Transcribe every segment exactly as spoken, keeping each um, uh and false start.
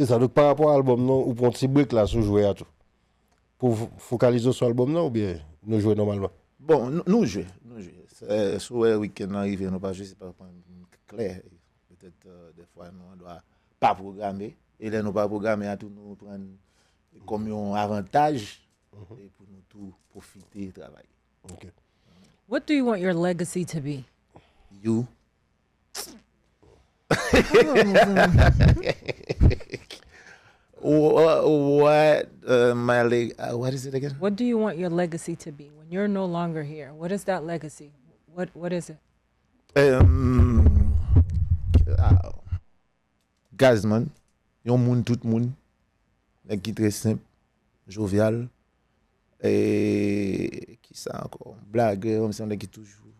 Se sa, donk pa rapò a albòm nan, ou pran ti break la sou jwe a tou. Pou w fokalize w sou albòm nan oubyen nou jwe nòmalman? Bon, nou, nou jwe, nou jwe. Eh, si w wè wikenn nan rive, nou pa jwe, se pa pran klè. Petèt, eh, dèfwa nou an dwa pa pwograme. E lè nou pa pwograme a tou, nou pran kòm yon avantaj e pou nou tou pwofite travay. Ok. What do you want your legacy to be? You. What, what, uh, my leg, uh, what is it again? What do you want your legacy to be when you're no longer here? What is that legacy? What what is it? Um, ah, Gazman, yon moun tout moun, nèg ki trè senp, jovyal, e ki sa ankò, blagè, yon nèg ki toujou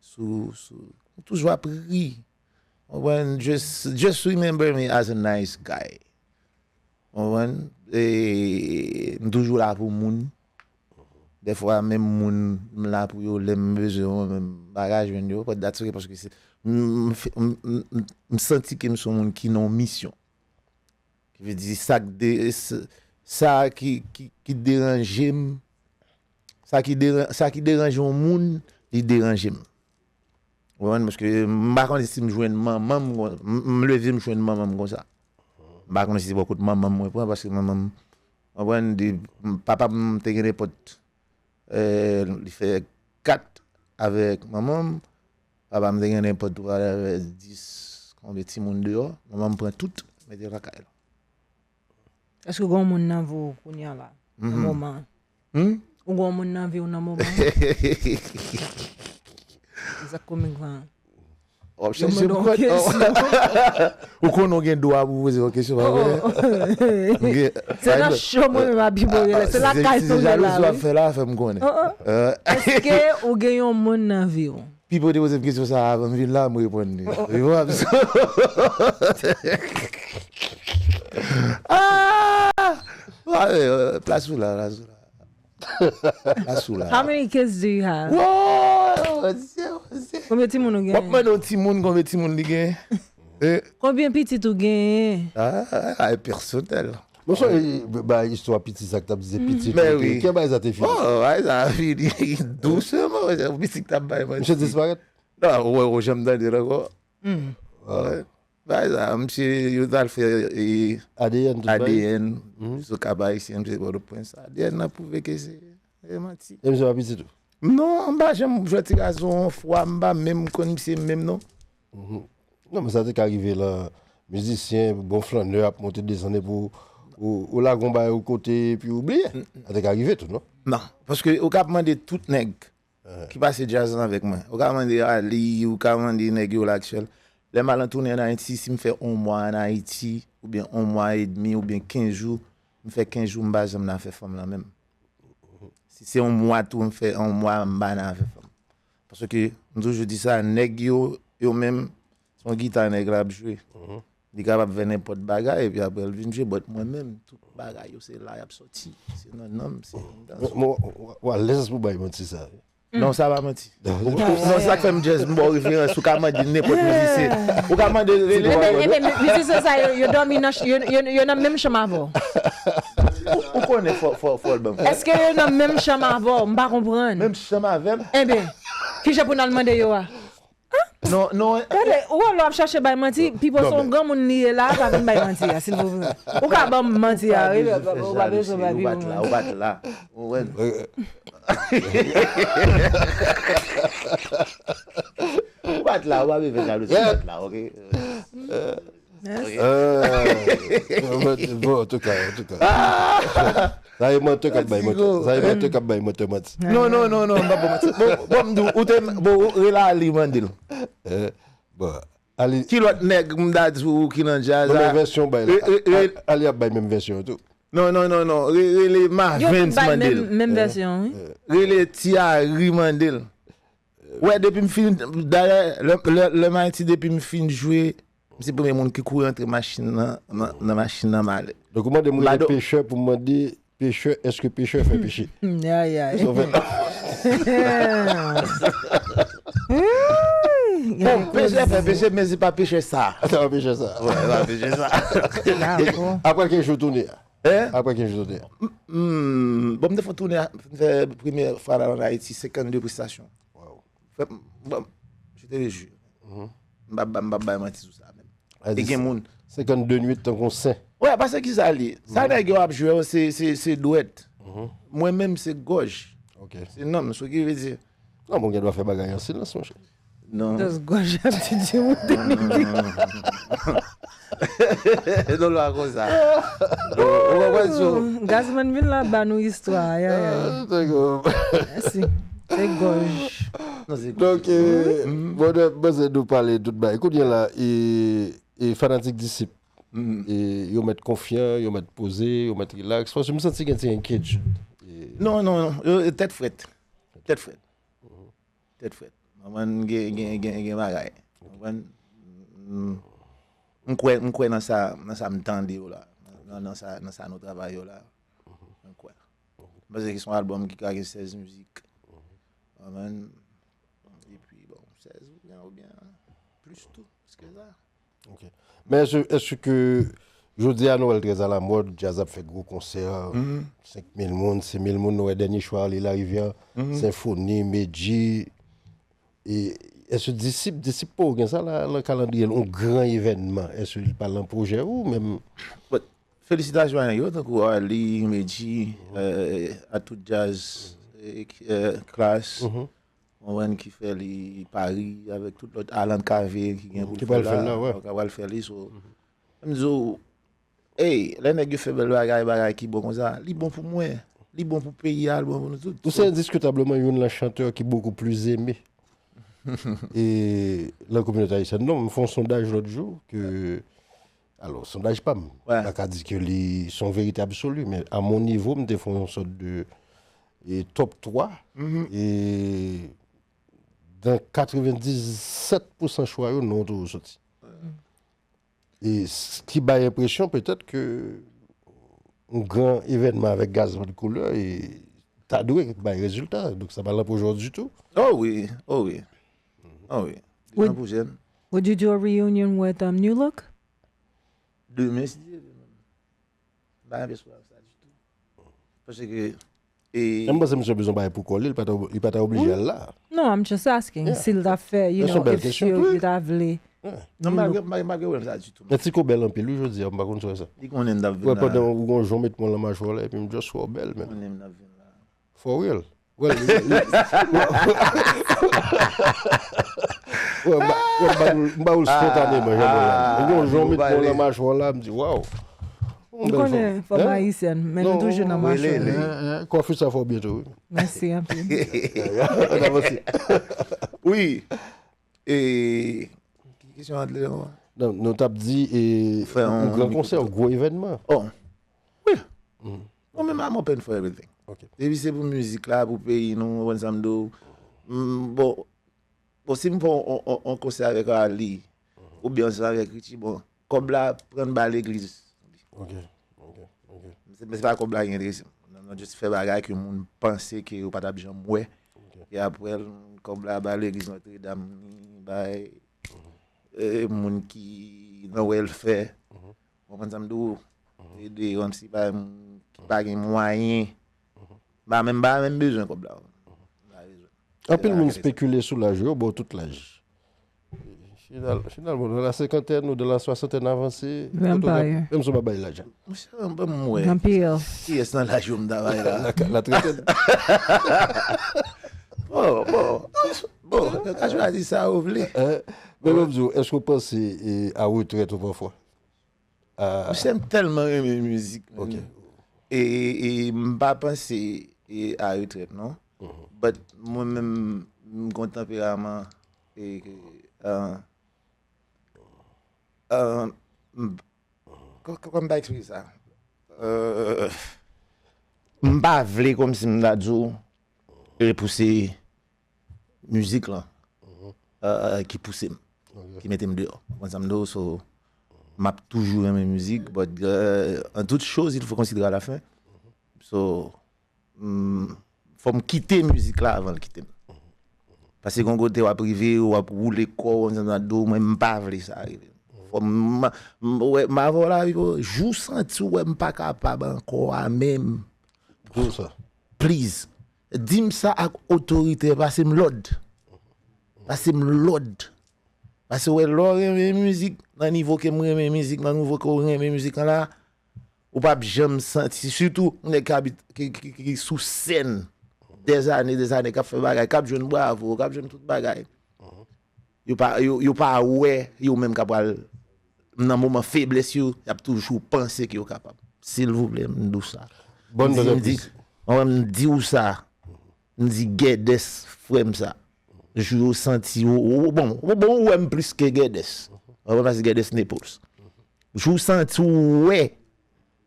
sou, sou, toujou ap ri. Ou konprann? Just, just remember me as a nice guy. Ou konprann? E m toujou la pou moun. Dèfwa menm moun m la pou yo, lè m bezwen yo, menm m pa ka jwenn yo, but that's okay paske se m, m, m, m, m santi ke m se yon moun ki nan yon misyon. Ki vle di sa k de, s- sa ki, ki, ki deranje m, sa ki, deran, sa ki deranje yon moun, li deranje m. Ou konprann? Paske m pa konnen si m jwenn manman m, m, m leve m jwenn manman m konsa. M pa konnen si se bò kot manman m mwen pran, paske manman m, ou konprann, de, papa m te gen nenpòt, eh, li fè kat avèk manman m. Papa m te gen nenpòt twa, dis, konbyen timoun deyò. Manman m pran tout, mete lakay la. Èske w gen yon moun nan vi w kounye a la? Nan moman an? Hmm? Ou gen yon moun nan vi w nan moman an? Zak komik lan. W ap chèche m kwèt. Ou konnen w gen dwa pou poze yon kesyon, pa vre? Se nan cho mwen menm ap bibore la. Se lakay nou ye la. Jalouzi w ap fè la, fè m konnen. Èske ou gen yon moun nan vi w? Pipo te poze m kesyon sa a avan m vin la, m reponn li. Wi, w ap Ah! Plas ou la, plas ou la. Plas ou la. How many kids do you have? Wow! What's up? What's up? Konbyen timoun ou W ap gen? Mande yon timoun konbyen timoun li gen. Konbyen pitit ou gen? Ah, e pèsonèl. Mwen sonje bay istwa piti sa k t ap di se piti Men kote. wi. Kè bagay sa te fini? Oh, bagay sa fini dousman. Misye disparèt? Misye disparèt? Non, ou wè, ou janm tande l ankò. Bagay sa, misye, yo t al fè e, A D N, tout bagay. A D N sou kab ayisyen, misye Pòtoprens. A D N nan pwouve ke se e manti. E misye pa pitit ou? Non, m pa janm jwe ti gason yon fwa, m pa menm konn misye menm non. Non, men sa te ka rive la, mizisyen, bon flannè ap monte desann epi ou, ou, ou lage yon bagay yon kote epi ou bliye. Sa te ka rive tou, non? Non, paske ou ka ap mande tout nèg ki pase djaz lan avèk mwen. Ou ka mande Ali, ou ka mande nèg yo la aktyèl. Lè m al an tounen ann Ayiti, si m fè yon mwa ann Ayiti, oubyen yon mwa edmi, oubyen kenz jou, m fè kenz jou, m pa janm nan afè fanm lan menm. Si se yon mwa tou, m fè yon mwa, m pa nan afè fanm. Paske, m toujou di sa, nèg yo, yo menm, se yon gita nèg la ap jwe. Li kapab fè nenpòt bagay, epi apre l vin jwe, but mwen menm, tout bagay yo, se la y ap sòti. Se nan nanm, se nan dans. Mwen, w alèz pou bay manti sa. Non, sa pa manti. Non, sa k fè m jazz, m ba w referans, ou ka mande nenpòt mizisyen. Ou ka mande rele. Ebyen, ebyen, mizisyen sa yo, yo dòmi nan, ch- yo, yo, yo nan menm chanm avè w. Ou, ou konnen fò, fò, fò l ban m. Èske yo nan menm chanm avè w? M pa konprann. Menm chanm avè m? Ebyen, kijan pou n al mande yo a? Non, non. Gade, ou wè lè w ap chache bay manti, Pipo se yon granmoun li ye la, pa vin bay manti a, silvouplè. Ou ka ban m manti a, wi, ou pa bezwen bay pi Ou pa t la, ou pa t la. Ou wè. Ou pa t la, ou pa bezwen jalouzi, ou pa t la, ok? Bon, antouka, antouka. Sa e mantè k ap bay mantè. Sa e mantè k ap bay mantè manti. Non, non, non, non, m pa bon manti. Bon, bon, m di w, ou te, bon, ou rele Ali mande l. Bon, Ali. Ki lòt nèg m ta di w ki nan djaz Non, la? Men vèsyon bay la. Re- re- re- Ali ap bay menm vèsyon tou. Non, non, non, non. Re- Rele Yo tout Mavens bay mande menm, l. Menm vèsyon, wi. Rele Thierry mande l. Wè, depi m fin, dayè, lè, lè, lè m Ayiti, depi m fin jwe, m se premye moun ki kouri antre machin nan, nan, nan machin nan m ale. Donk, ou mande moun Bado- pechè pou mande pechè, èske pechè fè peche? Ay, ay. Sa w fè? Bon, peche fè peche, men se pa peche sa. Se pa peche sa. Wè, se pa peche sa. Dakò. Apre kenz jou toune a. Hein? Apre kenz jou toune a. Hmm, bon, m te fè toune, m fè premye fwa la an Ayiti, senkannde prestasyon. Wow. Frè m, bon, je te le jure. M pa, m pa bay manti sou sa menm. E gen moun. Senkannde nwit tankou sen. Wè, paske ki sa li? Sa nèg yo ap jwe, se, se, se dwèt. Mwen menm, se gòj. Ok. Se nanm, so ki vle di. Non, bon, gen dwa fè bagay an silans, monchè. Non. Just gòj ap di di ou te mete. Non, non, pa konsa. Non, ou konprann so. Gazman vin la ba nou istwa, ay, ay, ay. Mèsi. Se gòj. Non, se gòj. Donk, euh, bon, mwen se nou pale tout bagay. Kounye a la, e, e fanatik Disip, e, yo mèt konfyan, yo mèt poze, yo mèt rilaks. Paske m santi gen ti enkyetid. E, non, non, non. Yo, tèt frèt. Tèt frèt. Tèt frèt. Mwen gen, gen, gen, gen bagay. Ou konprann? M, m kwè, m kwè nan sa, nan sa m tande yo la. Nan, nan sa, nan sa nou travay yo la. M kwè. M panse ki se yon albòm ki ka gen sèz mizik. Ou konprann? Epi, bon, sèz oubyen, oubyen plis tou, plis ke sa. Ok. Men èske, èske jodi a nou wè l trè alamòd, djaz ap fè gwo konsè, senk mil moun, sis mil moun, nou wè dènye chwa li Larivyè, Senfoni, Medji, e èske Disip, Disip poko gen sa la, nan kalandriye l, yon gran evènman, èske li pa nan pwojè ou menm? But, felisitasyon a yo, tankou Arly, Medji, euh, a tout djaz, euh, Klass. Konprann ki fè li Paris avèk tout lòt Alan Cavé ki gen pou l fè la, ki pral fè li, so, m di w, ey, lè nèg yo fè bèl bagay, bagay ki bon konsa, li bon pou mwen, li bon pou peyi a, li bon pou nou tout. Ou se endiskitableman youn nan chantè ki bokou pli eme. E nan kominote ayisyèn, non, m fè yon sondaj lòt jou ke, alò, sondaj pa m, m pa ka di ke li se yon verite absoli, men a mon nivo, m te fè yon sòt de e top twa, e nan katrevenndisèt pousan chwa yo, non w toujou soti. E s- ki bay enpresyon petèt ke yon gran evènman avèk Gazman Koulè e ta dwe bay rezilta. Donk sa pa nan pwojè w ditou. Oh wi, oh wi. Oh wi. Li nan pwojè m. Would you do a reunion with um, New Look? Demen, si Dye vle, menm. M pa gen espoir sa ditou. Paske, e M panse misye bezwen bagay pou kò li, li pa ta, li pa ta oblije al la. No, I'm just asking. Si l ta fè, you know, if yo ta vle. Non, m pa gen, m pa gen, m pa gen pwoblèm sa ditou. Men Tico bèl anpil, wi, jodi a, m pa konn si w wè sa. Li konnen m t ap vin la. Wè, pandan ou gon jan w met mwen lan machwa w la, epi m just wè w bèl, men. Konnen m t ap vin la. For real. Well, li, li, well, well, m ba, well, m ba, m ba ou l spontaneman, jan mwen la. Ou gon jan w met mwen lan machwa w la, m di, waw. M konnen fòm ayisyèn, men nou toujou nan machwa. Kwafis sa fè w byen tou, wi. Mèsi anpil. N avanse. Wi. E, ki kesyon an te lan? Non, nou t ap di, e, yon gran konsè, yon gwo evènman. Oh, wi. Mwen menm, I'm open for everything. Ok. Depi se pou mizik la, pou peyi nou, ou konprann sa m di w. Mm, bon, bon, si m fè on, on, on konsè avèk Arly, oubyen ansanm avèk Richie, bon, kòb la pran ba legliz. Ok, ok, ok. Se, se pa kòb la ki enterese m. Non, non, just fè bagay ke moun panse ke yo pa t ap janm wè. Ok. E apre, kòb la ba legliz Notre Dame, ni bay, e, moun ki nan wèlfè. Ou konprann sa m di w? Ede kòmsi pa, ki pa gen mwayen. M pa menm, m pa menm bezwen kòb la. M pa bezwen. Anpil moun spekile sou laj yo, bon, tout laj. Final, finalman, dans la cinquantaine ou dans la soixantaine avansé, menm si w pa bay laj. Monchè, m pa m wè. Anpil. Kiyès nan laj yo m ta bay la? La, la trentaine. Bon, bon. Bon, nou ka chwazi sa ou vle. Men mwen di w, èske w panse, e, a retrèt ou pran fwa? Monchè, m tèlman renmen mizik, man. Ok. E, e m pa panse, e, a retrèt, non. But mwen menm, m gon tanperaman, e, ke, ah, ah, m, kò-, kò-, kòman m ta eksplike sa? Euh, m pa vle kòmsi m ta di w, e pou se mizik lan, euh, ki pouse m, ki mete m deyò. Ou konprann sa m di w? So, m ap toujou renmen mizik, but, euh, en toute chose, il faut qu'on s'y à la fin. So, mm, fò m kite mizik la avan l kite m. Paske gon kote w ap rive, w ap woule kò w, nan do, mwen m pa vle sa rive. Fò m, m, m, wè, m avè w la, jou santi w wè m pa kapab ankò a menm. Di w sa. Please. Di m sa ak otorite, pase m lòd. Pase m lòd. Pase w wè lè w renmen mizik, nan nivo ke m renmen mizik, nan nivo ke w renmen mizik lan la, ou p ap janm santi, sitou nèg k abit, ki, ki, ki, ki sou sèn dèzane, dèzane, k ap fè bagay, k ap jwenn bravo, k ap jwenn tout bagay. Yo pa, yo, yo pa wè yo menm k ap pral nan moman feblès yo, y ap toujou panse ke yo kapab. Silvouplè, m di w sa. Bon, M di, m di, m di w sa. M di Gèdès, frè m sa. Jou yo santi, ou, ou, bon, ou, bon, ou wè m plis ke Gèdès. Ou wè m plis Gèdès Naples. Jou santi ou wè,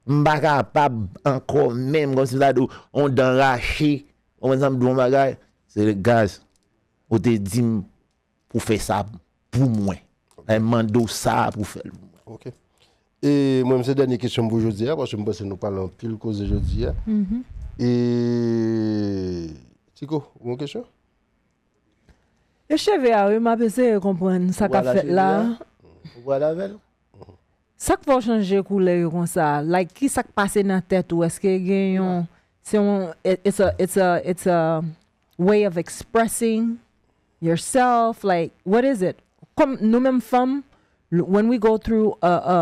m pa kapab ankò menm, kòmsi m ta di w, on dan rache, ou konn sa m di w, on bagay, se gaz, ou te di m pou fè sa pou mwen. Mwen mande w sa pou fè l pou mwen. Ok. E mwen, se dènye kesyon m pou jodi a, paske m panse nou pale anpil koze jodi a. E Tiko, ou gen kesyon? E cheve a, wi, m ap eseye konprann sa k ap fèt la. Ou pral avè l? Sa k fè w chanje koulè yo konsa? Like, ki sa k pase nan tèt ou? Èske gen yon, se yon, it- it's a, it's a, it's a way of expressing yourself? Like, what is it? Kòm nou menm fanm, l- when we go through a, a,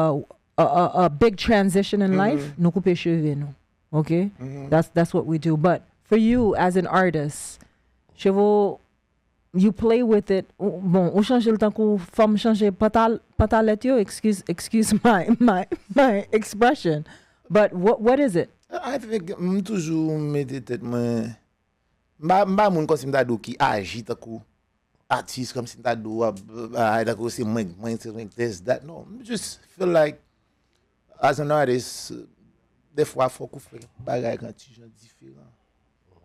a, a, a big transition in life, nou koupe cheve nou. Ok? That's, that's what we do. But for you, as an artist, cheve w, you play with it. Ou- Bon, ou chanje l tankou fanm chanje pantal- pantalèt yo. Excuse, excuse my, my, my expression. But what, what is it? I think m toujou mete tèt mwen. M pa, m pa moun kòmsi m ta di w ki aji tankou atis, kòmsi m ta di w ap, ah, tankou se mwen, mwen, se mwen, this, that. No, m just feel like, as an artist, defwa fòk ou fè bagay ak yon ti jan diferan.